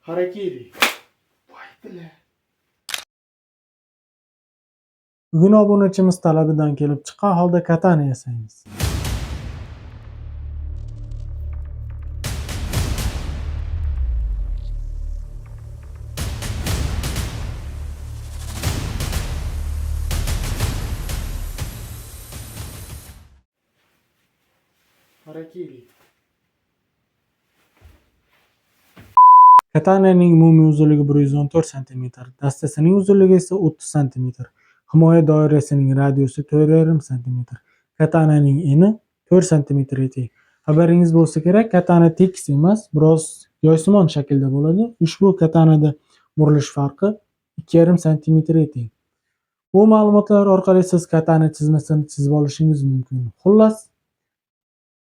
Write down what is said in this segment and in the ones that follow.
Harakiri. Voy бля. Bugun obunachimiz talabidan kelib chiqqan holda katana yasaymiz. Harakiri. Katananing umumiy uzunligi 114 sm, dastasining uzunligi esa 30 sm. Himoya doirasining radiusi 4,5 sm. Katananing eni 4 sm ga teng. Xabaringiz bo'lsa kerak, katana tekis emas, biroz yoysimon shaklda bo'ladi. Ushbu katanada burilish farqi 2,5 sm ga teng. Bu ma'lumotlar orqali siz katana chizmasini chizib olishingiz mumkin. Xullas,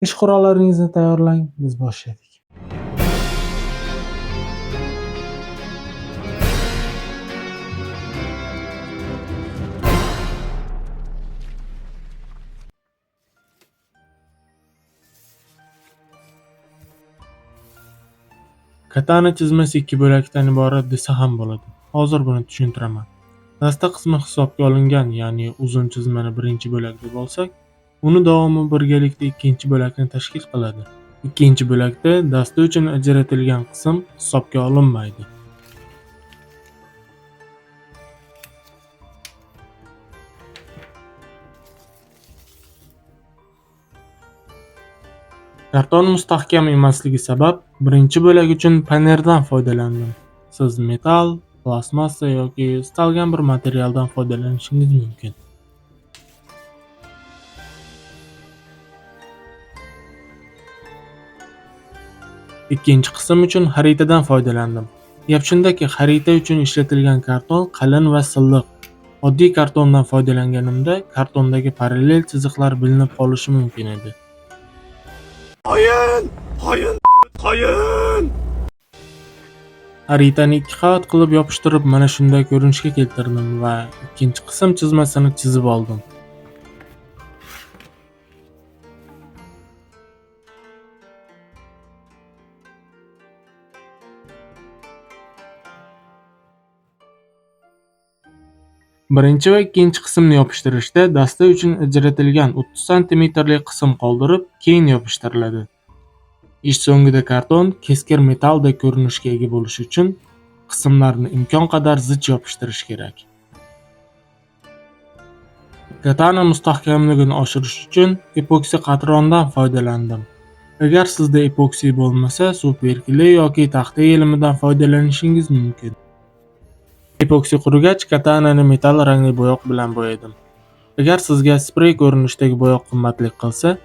ish qurollaringizni tayyorlang, biz boshladik. Katana chizmasi ikki bo'lakdan iborat desa ham bo'ladi. Hozir buni tushuntiraman. Dasta qismi hisobga olingan, ya'ni uzun chizmani birinchi bo'lak deb olsak, uni davomi birgalikda ikkinchi bo'lakni tashkil qiladi. Ikkinchi bo'lakda dasta uchun ajratilgan qism hisobga olinmaydi. Karton mustahkam emasligi sabab birinchi bo'lak uchun panerdan foydalandim. Siz metall, plastmassa yoki istalgan bir materialdan foydalanishingiz mumkin. Ikkinchi qism uchun xaritadan foydalandim. Gap shundaki, xarita uchun ishlatilgan karton qalin va silliq. Oddiy kartondan foydalanganimda kartondagi parallel chiziqlar bilinib qolishi mumkin edi. Hain! Hain! Hain! Xaritani ikki qavat qilib yopishtirib, mana shunday ko'rinishga keltirdim va ikkinchi qism chizmasini chizib oldim. Birinchi va ikkinchi qismni yopishtirishda dasta uchun ajratilgan 30 santimetrlik qism qoldirib, keyin yopishtiriladi. Ish so'ngida karton keskir metalldek ko'rinishga ega bo'lishi uchun qismlarni imkon qadar zich yopishtirish kerak. Katana mustahkamligini oshirish uchun epoksi qatrondan foydalandim. Agar sizda epoksi bo'lmasa, superkli yoki taxta yelimidan foydalanishingiz mumkin. Epoksi qurigach, katanani metall rangli bo'yoq bilan bo'yadim. Agar sizga sprey ko'rinishidagi bo'yoq qimmatlik qilsa,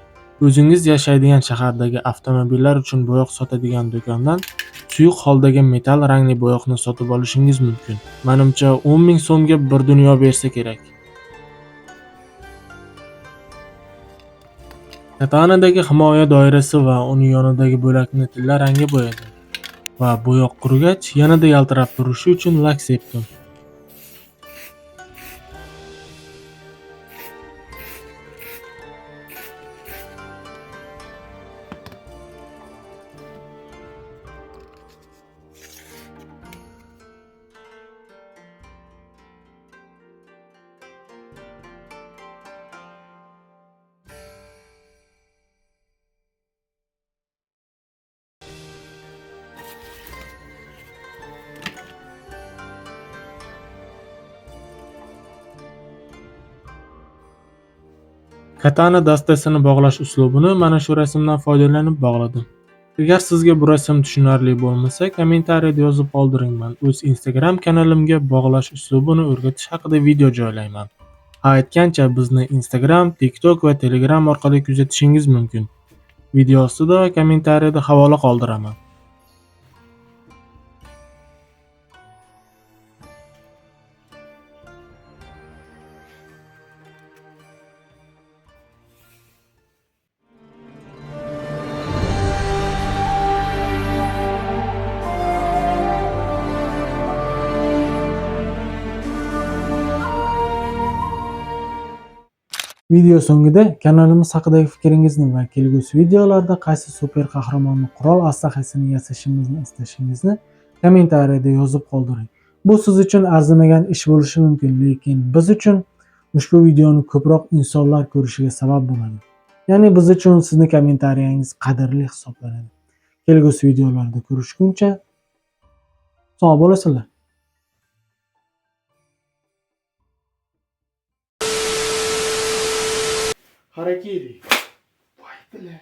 o'zingiz yashaydigan shahardagi avtomobillar uchun bo'yoq sotadigan do'kondan suyuq holdagi metall rangli bo'yoqni sotib olishingiz mumkin. Menimcha, 10 ming so'mga bir dunyo bersa kerak. Katanadagi himoya doirasi va uni yonidagi bo'lakni tilla rangga bo'yadim va bo'yoq qurigach yanada yaltirab turishi uchun lak sepdim. Katana dastasini bog'lash uslubini mana shu rasmdan foydalanib bog'ladim. Agar sizga bu rasm tushunarli bo'lmasa, kommentariyada yozib qoldiring. Men o'z Instagram kanalimga bog'lash uslubini o'rgatish haqida video joylayman. Ha, aytgancha, bizni Instagram, TikTok va Telegram orqali kuzatishingiz mumkin. Video ostida va kommentariyada havola qoldiraman. Video so'ngida kanalimiz haqidagi fikringizni va kelgusi videolarda qaysi super qahramonni qurol aslahasini yasashimizni istashingizni Kommentariyada yozib qoldiring. Bu siz uchun arzimagan ish bo'lishi mumkin, lekin biz uchun ushbu videoni ko'proq insonlar ko'rishiga sabab bo'ladi. Ya'ni biz uchun sizni kommentariyangiz qadrli hisoblanadi. Kelgusi videolarda ko'rishguncha sog' bo'lasizlar. Harakiri. Voy бля.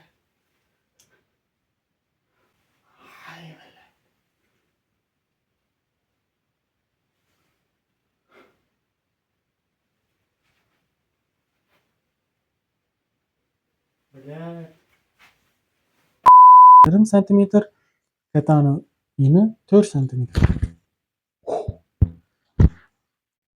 Hay бля. Бля. 1,5 santimetr, katana ini 4 santimetr.